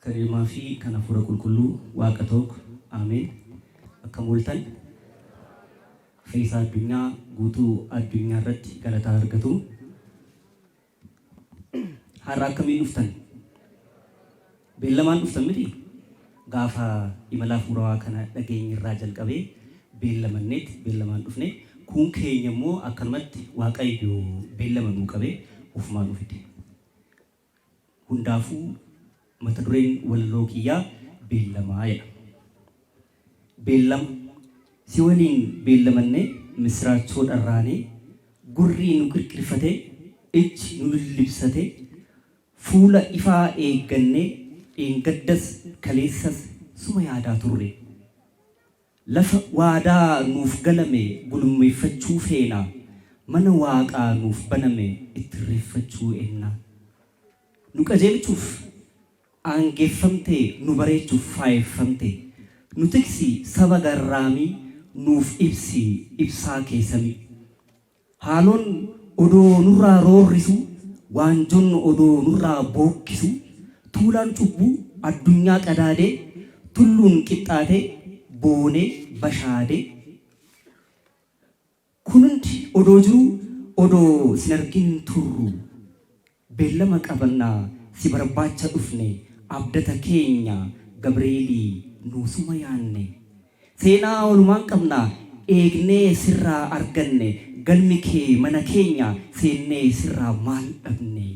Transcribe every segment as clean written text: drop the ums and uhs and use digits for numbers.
Kan Ilmaa fi kan Hafuura Qulqulluu Waaqa tokko. Ameen. Akkam ooltan? Fayyisaa addunyaa guutuu addunyaa irratti galataa argatu. Har'a akkamiin dhuftan? Beellamaan dhuftan miti? Gaafa imala hafuurawaa kana dhageenye irraa jalqabee beellamanneet beellamaan dhufne. Kuun keenya immoo akkanumatti Waaqayyo beellama nuu qabee ofumaa nu fide. Hundaafuu mata dureen walaloo kiyyaa Beellama jedha. Beellama, Si waliin beellamannee Missiraachoo dharraanee Gurri nu qirqirfatee Ijji nu lillibsatee Fuula ifaa eeggannee Dheengaddas kaleessas Suma yaadaa turre. Lafa waadaa nuuf galame gulummeeffachuu feena, mana Waaqaa nuuf baname itti irreeffachuu eenna. Nu qajeelchuuf aangeeffamte, nu bareechuuf faayeffamte. Nu tiksi saba garraamii, nuuf ibsi ibsaa kee samii. Haaloon odoo nurraa roorrisu, waanjoon odoo nurraa bookkisu, tuulaan cubbuu addunyaa qadaadee, tulluun qixxaatee, boonee bashaadee. Kun hundi odoo jiruu, odoo sin argin turru. Beellama qabanna si barbaacha dhufne abdata keenya Gabreelii nuu suma yaanne Seenaa walumaan qabna eegnee sirraa arganne galmi kee mana keenya seennee sirraa maal dhabne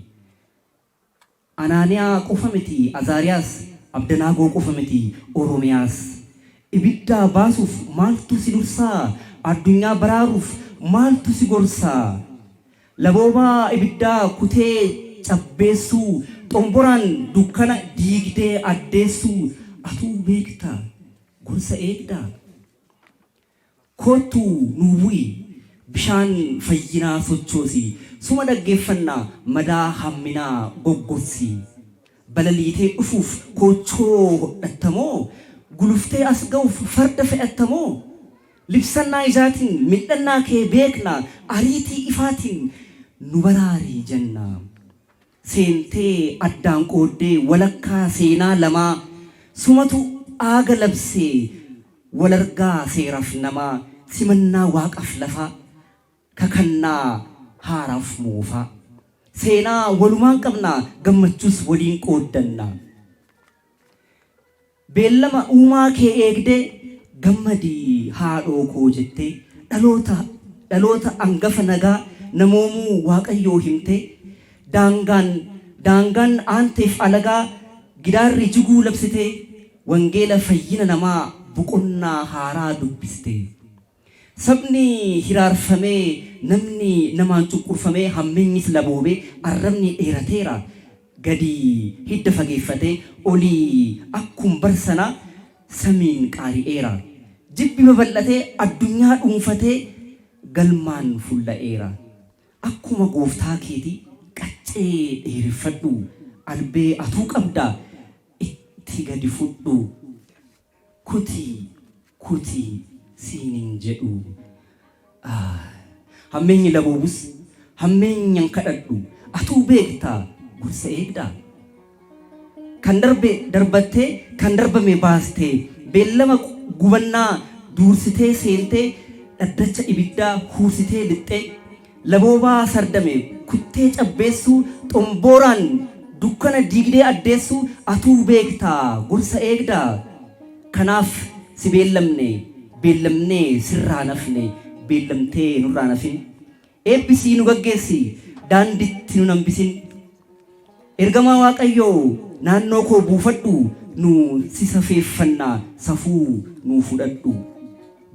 Anaaniyaa qofa miti Azaariyaas Abdanaagoo qofa miti Oromiyaas Ibiddaa baasuuf maaltu si dursaa Addunyaa baraaruuf maaltu si gorsaa Laboobaa ibiddaa kutee cabbeessuu Xomboraan dukkana diigdee addeessuu Atuu beekta gorsa eegdaa? Koottu nuu bu'i bishaan fayyinaa sochoosi Suma dhaggeeffannaa madaa hamminaa goggossi Balaliitee dhufuuf koochoo hodhattamoo Guluftee as ga'uuf farda fe'attamoo? Libsannaa ijaatiin mil'annaa kee beekna, ariitii ifaatiin nu baraari jenna. Seentee addaan qooddee walakkaa seenaa lamaa, sumatu aaga labse walargaa seeraf namaa, simannaa waaqaf lafaa, kakannaa haaraaf moofaa. Seenaa walumaan qabna gammachuus waliin qooddanna. Beellama uumaa kee eegdee gammadi haadhoo koo jettee dhaloota dhaloota angafa nagaa namoomuu Waaqayyoo himtee daangaan daangaan aanteef alagaa gidaarri jiguu labsitee wangeela fayyina namaa boqonnaa haaraa dubbiste. Sabni hiraarfamee, namni namaan cunqurfamee, hammeenyis laboobee, arrabni dheerateera, gadi hidda fageeffatee, olii akkum bar sanaa samiin qaari'eera. Jibbi babal'atee, addunyaa dhuunfatee, galmaan fulla'eera. Akkuma gooftaa keetii qaccee dheereffadhu, albee atuu qabda itti gadi fudhu. Kuti kuti siin hin jedhu. Aah. Hammeenyi laboobus hammeenyan kadhadhu. Atuu beekta gorsa eegdaa? Kan darbe darbattee kan darbame baastee beellama gubannaa duursitee seentee dhaddacha ibiddaa huursitee lixxee laboobaa sardame kuttee cabbeessuu xombooraan dukkana diigdee addeessuu atuu beekta gorsa eegdaa? Kanaaf si beellamne beellamnee sirraa hin hafne beellamtee nurraa hin hafin Eebbisii nu gaggeessi daanditti nun hambisin Ergamaa Waaqayyoo naannoo koo buufadhu nu si safeeffanna safuu nuu fudhadhu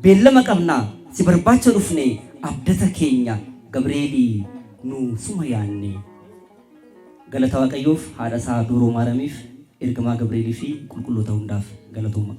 Beellama qabna si barbaacha dhufne abdata keenya Gabreelii nu suma yaanne. Galata Waaqayyoof, haadha isaa Dubroo Maaramiif, Ergamaa Gabreelii fi qulqulloota hundaaf. Galatooma.